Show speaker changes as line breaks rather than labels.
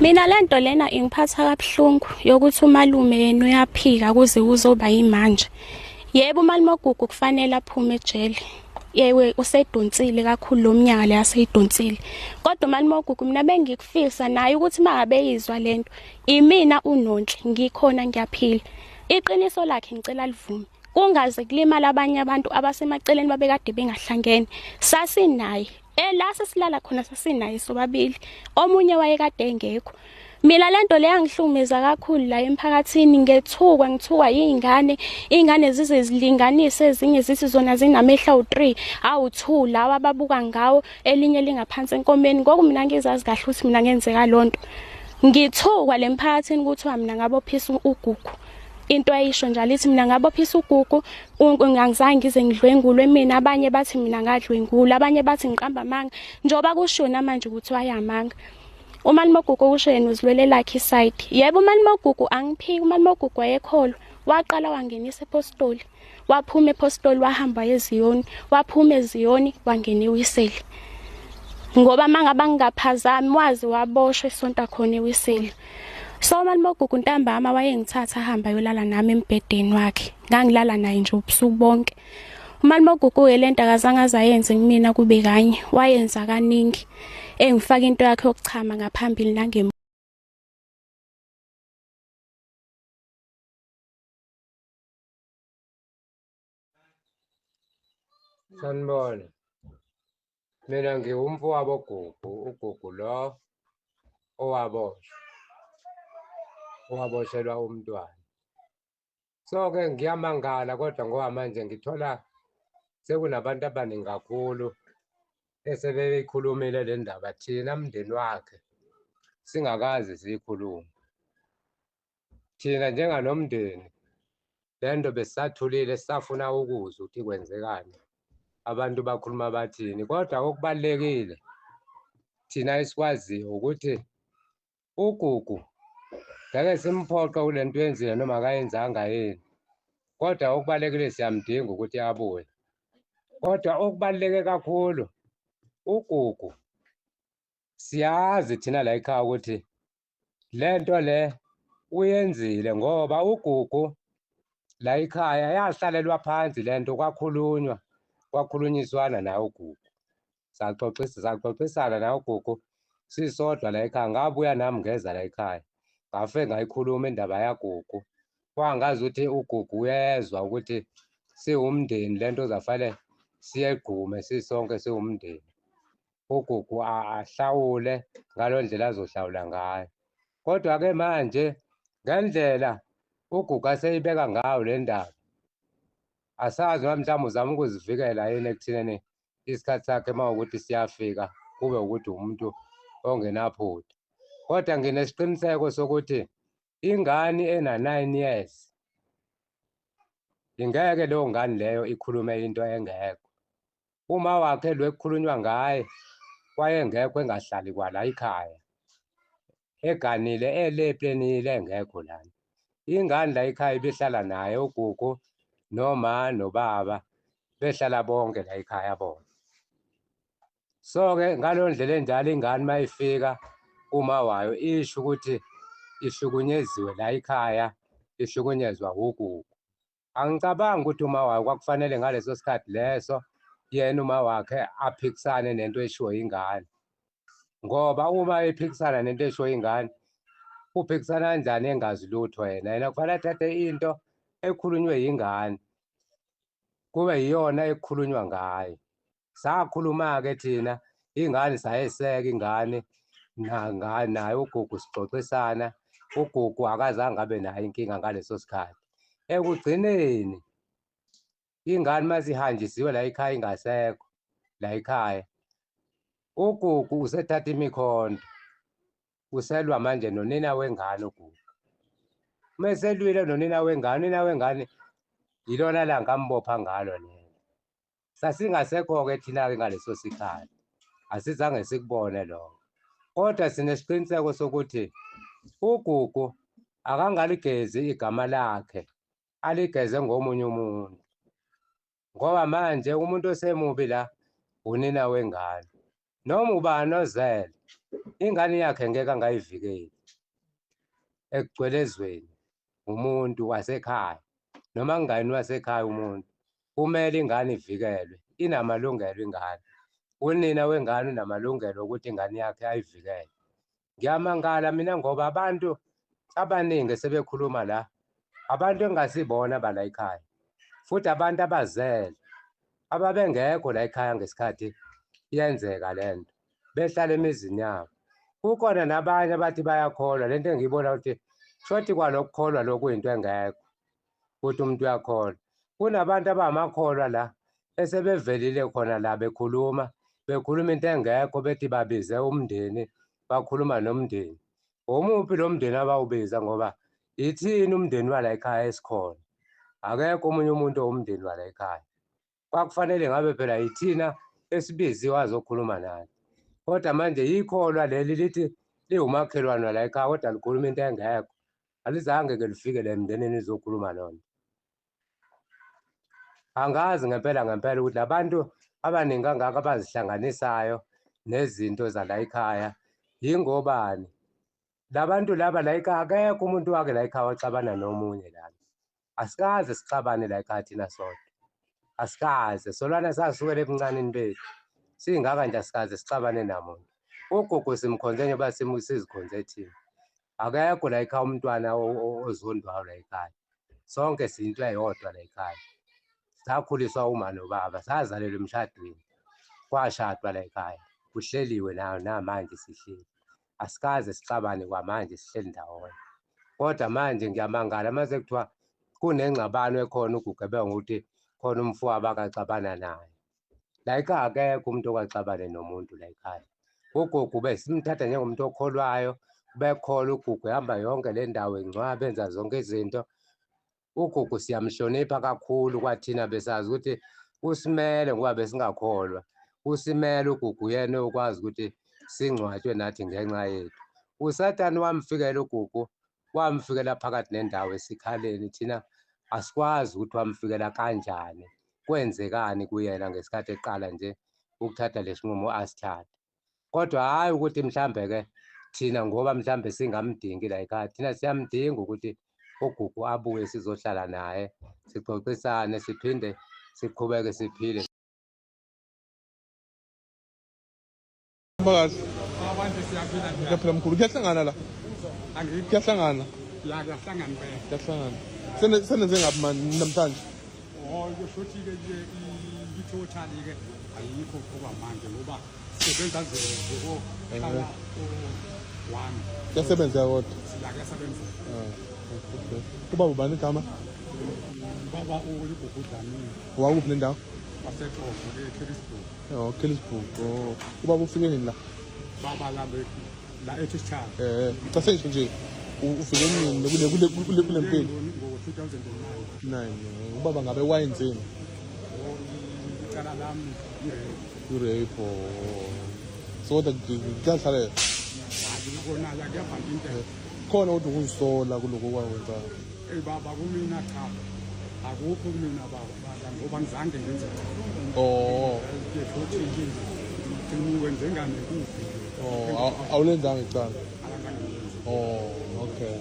Mina lento lena ingiphatha kabuhlungu yokuthi umalume yena uyaphika kuze kuzoba yimanje. Yebo, umalume oGugu kufanele aphume ejele. Yewe, usedonsile kakhulu lo mnyaka le aseyidonsile. Kodwa umalume oGugu mina bengikufisa naye ukuthi mangabe yizwa lento, imina uNonhle ngikhona ngiyaphila. Iqiniso lakhe ngicela livume. Kungaze kulimala abanye abantu abasemaceleni babekade bengahlangene. Sasinaye la sesilala khona, sasinaye sobabili, omunye wayekade engekho. Mina lento le yangihlukumeza kakhulu la emphakathini, ngethukwa, ngithukwa yingane, ingane zize zilinganise, ezinye zithi zona zinamehlo awu3, awu2 lawa ababuka ngawo, elinye lingaphansi enkomeni. Ngoku mina ngizazi kahle ukuthi mina ngenzeka lonto. Ngithukwa lemphakathini kuthiwa mina ngabophisa uGugu. Into ayisho njalo ithi mina ngabophisa uGugu, ngangizange ngize ngidlwengulwe mina. Abanye bathi mina ngadlwengula, abanye bathi ngiqamba amanga, njengoba kushiwo namanje ukuthi wayamanga. Umalume oGugu kusho yena uzilwele lakhe iside. Yebo, umalume oGugu angiphiki, umalume oGugu wayekholwa, waqala wangenisa epostoli, waphuma epostoli wahamba eziyoni, waphuma eziyoni wangena eWiseli, ngoba mangaba ngingaphazami wazi waboshwa esonta khona eWiseli. So umalume oGugu ntambama wayengithatha ahamba yolala nami embhedeni wakhe, ngangilala naye nje ubusuku bonke. Umalume oGugu-ke lento akazange azayenze kumina kube kanye, wayenza kaningi, engifaka into yakhe yokuchama ngaphambili nangemuva.
Sanibona. Mina ngiwumfowabo Gugu, uGugu lo owaboshwa, owaboshelwa umntwana. So-ke ngiyamangala kodwa ngoba manje ngithola sekunabantu abaningi kakhulu esebeyikhulumile le ndaba, thina mndeni wakhe singakaze siyikhulume. Thina njenganomndeni le nto besisathulile, sisafuna ukuzwa ukuthi kwenzekani, abantu bakhuluma bathini. Kodwa okubalulekile thina esikwaziyo ukuthi uGugu ngeke simphoqe kule nto yenzile noma akayenzanga yini, kodwa okubalulekile siyamdinga ukuthi abuye. Kodwa okubaluleke kakhulu, uGugu siyazi thina la ekhaya ukuthi le nto le uyenzile, ngoba uGugu la ekhaya yahlalelwa phansi le nto, kwakhulunywa, kwakhulunyiswana naye uGugu, saxoxisa, saxoxisana naye uGugu sisodwa la ekhaya. Ngabuya nami ngeza la ekhaya, ngafike ngayikhuluma indaba yaGugu, kwangazi ukuthi uGugu uyezwa ukuthi siwumndeni le nto uzafanele siyegqume sisonke siwumndeni, uGugu ahlawule ngalo ndlela azohlawula ngayo. Kodwa-ke manje ngendlela uGugu aseyibeka ngayo le ndaba, asazi noma mhlawumbe uzama ukuzivikela yini ekuthineni isikhathi sakhe uma ukuthi siyafika kube ukuthi umuntu ongenaphutha. Kodwa nginesiqiniseko sokuthi ingane ena-9 years ingeke leyo ngane leyo ikhulume into engekho. Uma wakhe lo ekukhulunywa ngaye wayengekho, engahlali kwala ekhaya, eganile ele eplenile, engekho lana. Ingane la ekhaya ibihlala naye uGugu noma nobaba, behlala bonke la ekhaya bona. So-ke ngaleyo ndlela enjalo ingane uma ifika kuma wayo isho ukuthi ihlukunyeziwe la ekhaya, ihlukunyezwa uGugu. Angicabangi ukuthi uma wayo kwakufanele ngaleso sikhathi leso yena uma wakhe aphikisane nento eshiwo ingane, ngoba uma ephikisana nento eshiwo ingane, uphikisana kanjani engazi lutho yena? Yena kufanele athathe into ekhulunywe yingane kube yiyona ekukhulunywa ngayo. Sakhuluma-ke thina ingane, sayeseka ingane naye uGugu, sixoxisana. UGugu akazange abe nayo inkinga ngaleso sikhathi. Ekugcineni ingane uma sihanjisiwe la ekhaya, ingasekho la ekhaya, uGugu usethatha imikhonto, uselwa manje nonina wengane. UGugu uma eselwile nonina wengane, unina wengane yilona langa ambopha ngalo lelo. Sasingasekho-ke thina-ke ngaleso sikhathi, asizange sikubone lokho, kodwa sinesiqiniseko sokuthi uGugu akangaligezi igama lakhe, aligeze ngomunye umuntu, ngoba manje umuntu osemubi la unina wengane. Noma ubani ozele ingane yakhe ngeke angayivikeli ekugcwelezweni umuntu wasekhaya noma kungayini wasekhaya umuntu kumele ingane ivikelwe inamalungelo ingane unina wengane unamalungelo okuthi ingane yakhe ayivikele ngiyamangala mina ngoba abantu abaningi sebekhuluma la abantu engingasibona bala ekhaya futhi abantu abazele ababengekho la ekhaya ngesikhathi yenzeka le nto behlala emizini yabo kukhona nabanye abathi bayakholwa lento engiyibona ukuthi shothi kwalokukholwa lokhu into engekho ukuthi umuntu uyakholwa kunabantu abamakholwa la esebevelile khona la bekhuluma bekhuluma into engekho bethi babize umndeni bakhuluma nomndeni omuphi lo mndeni abawubiza ngoba ithini umndeni wala ekhaya esikhona akekho omunye umuntu owumndeni wala ekhaya kwakufanele ngabe phela yithina esibiziwe azokhuluma nathi kodwa manje yikholwa leli lithi liwumakhelwane wala ekhaya kodwa likhuluma into engekho alizange ke lifike le mndenini izokhuluma lona angazi ngempela ngempela ukuthi labantu abaningi kangaka abazihlanganisayo nezinto zala ekhaya yingobani labantu laba la ekhaya akekho umuntu wake la ekhaya waxabana nomunye lana asikaze sixabane la ekhaya thina sodwa asikaze solwana sasukela ebuncaneni bethu singaka nje asikaze sixabane namuntu ugogo simkhonze njengoba sizikhonze thina akekho la ekhaya umntwana ozondwayo la ekhaya sonke siyinto eyodwa la ekhaya sakhuliswa uma nobaba sazalelwa emshadweni kwashadwa la ekhaya kuhleliwe nayo namanje sihleli asikaze sixabane kwamanje sihleli ndawonye kodwa manje ngiyamangala mase kuthiwa kunengxabano ekhona ugugebenga ukuthi khona umfowabo akaxabana naye la ekhaya akekho umuntu okaxabane nomuntu la ekhaya ugugu besimthatha njengomuntu okholwayo ubekholwa ugugu ehamba yonke le ndawo engcwaba enza zonke izinto ugugu siyamhlonipha kakhulu kwathina besazi ukuthi usimele ngoba besingakholwa usimele ugugu yena okwazi ukuthi singcwatshwe nathi ngenxa yethu usathane wamfikela ugugu wamfikela phakathi nendawo esikhaleni thina asikwazi ukuthi wamfikela kanjani kwenzekani kuyena ngesikhathi eqala nje ukuthatha lesinqumo asithatha kodwa hhayi ukuthi mhlambe ke thina ngoba mhlambe singamdingi la ekhaya thina siyamdinga ukuthi uGugu abuye sizohlala naye sixoxisane siphinde siqhubeke siphile.
Mphakathi.
Abantu siyaphila nje.
Kuyaphila mkhulu. Kuyahlangana la.
Angithi
Kuyahlangana.
ya kuyahlangana impela.
Kuyahlangana. Senenze ngapi manje namhlanje?
Oh kusho ukuthi ke nje i-total ke ayikho okwamanje ngoba sebenza nje ngokuhlala one.
Kuyasebenza kodwa.
Siya kuyasebenza.
Ah, okay. Ubaba ubani igama?
Baba uLigugu Dlamini
Wakuphi nendawo?
waseXhosa eKellisburg.
Oh, Kellisburg. Oh. Ubaba ufike nini la?
Baba la la eThishana.
Cha sengisho nje ufike nini kule mpilo?
Ngo-2009.
9. Ubaba ngabe wayenzeni?
Oh, icala lami i-rape.
I-rape. Oh. So kodwa kuyahlalela.
Kona la kuyabhala into.
Khona kodwa ukuzisola kuloko okwakwenzayo.
Eyi baba kumina cha akukho kumina baba ngoba ngizange ngenze
Oh.
futhi nje ngigciniwe njengane kuphi
Oh, awulenzanga icala.
akazange ngilenze
Oh, okay.